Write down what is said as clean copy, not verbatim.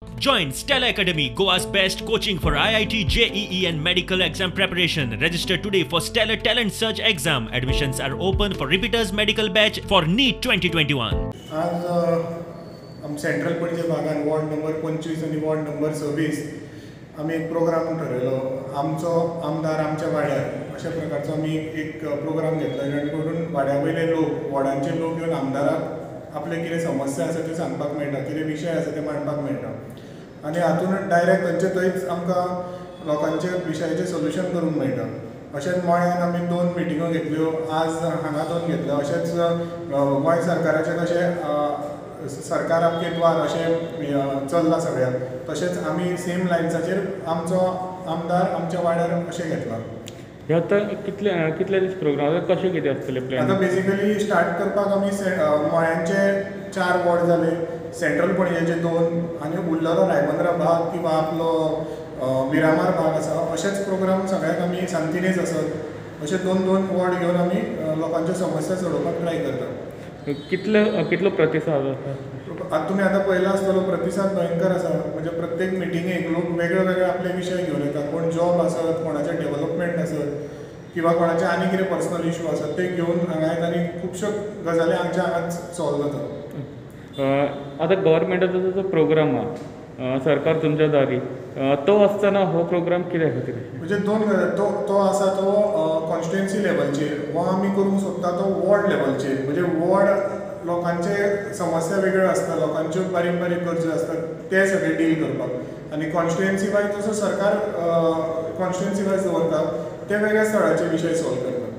Join Stella Academy, Goa's best coaching for IIT, JEE and medical exam preparation. Register today for Stellar Talent Search exam. Admissions are open for repeaters medical batch for NEET 2021. आज central Panaji भागान ward number 25 आनी ward number 26 आमी एक programme ठरयलो, आमचो आमदार आमच्या वाड्यार अशा प्रकारचो आमी एक प्रोग्राम घेतलो, जेणे करून वाड्या वयले लोक, वॉर्डांचे लोक येवन आमदाराक आपले कितें समस्या आसा त्यो सांगपाक मेळटा, कितें विशय आसा ते मांडपाक मेळटा आनी हातून डायरेक्ट थंयचे थंयच आमकां लोकांचे विशयाचें सोल्युशन करूंक मेळटा. अशेंच मळ्यान आमी 2 मिटिंगो घेतल्यो, आज हांगा 2 घेतल्यो. अशेंच गोंय सरकाराचें कशें सरकार आपके द्वार अशें चल्लां सगळ्याक, तशेंच आमी सेम लायन्साचेर आमचो आमदार आमच्या वाड्यार अशें घेतलां. हे आतां कितले दीस प्रोग्राम कशें कितें आसतलें प्लॅन? आतां बेसिकली स्टार्ट करपाक आमी मळ्यांचे 4 वॉर्ड जाले, सेंट्रल पणजेचे 2 आनी उरलेलो रायबंदरा भाग किंवा आपलो मिरामार भाग आसा. अशेंच प्रोग्राम सगळ्याक आमी सांतिनेज आसत अशे 2-2 वॉर्ड घेवन आमी लोकांच्यो समस्या सोडोवपाक ट्राय करतात. कितलो प्रतिसाद आसा? आतां तुमी आतां पळयला आसतलो, प्रतिसाद भयंकर आसा. म्हणजे प्रत्येक मिटिंगेक लोक वेगळे वेगळे आपले विशय घेवन येतात, कोण जॉब आसत, कोणाचें डेवलपमेंट आसत किंवा कोणाचे आनी कितें पर्सनल इशू आसत ते घेवन हांगा येता आनी खुबश्यो गजाली आमच्या हांगाच सॉल्व जातात. आतां गव्हर्मेंटाचो जो प्रोग्राम आहा सरकार तुमच्या दारी, तो आसतना हो प्रोग्राम कित्या खातीर? म्हणजे 2 गजाली, तो आसा तो कॉन्स्टिट्युएन्सी लेवलचेर, हो आमी करूंक सोदता तो वॉर्ड लेवलचेर. म्हणजे वॉर्ड लोकांचे समस्या वेगळ्यो आसता, लोकांच्यो बारीक बारीक गरजो आसतात ते सगळे डील करपाक, आनी कॉन्स्टिट्युएन्सी वायज जसो सरकार कॉन्स्टिट्युएन्सी वायज दवरता ते वेगळ्या स्थळाचे विशय सॉल्व करतात.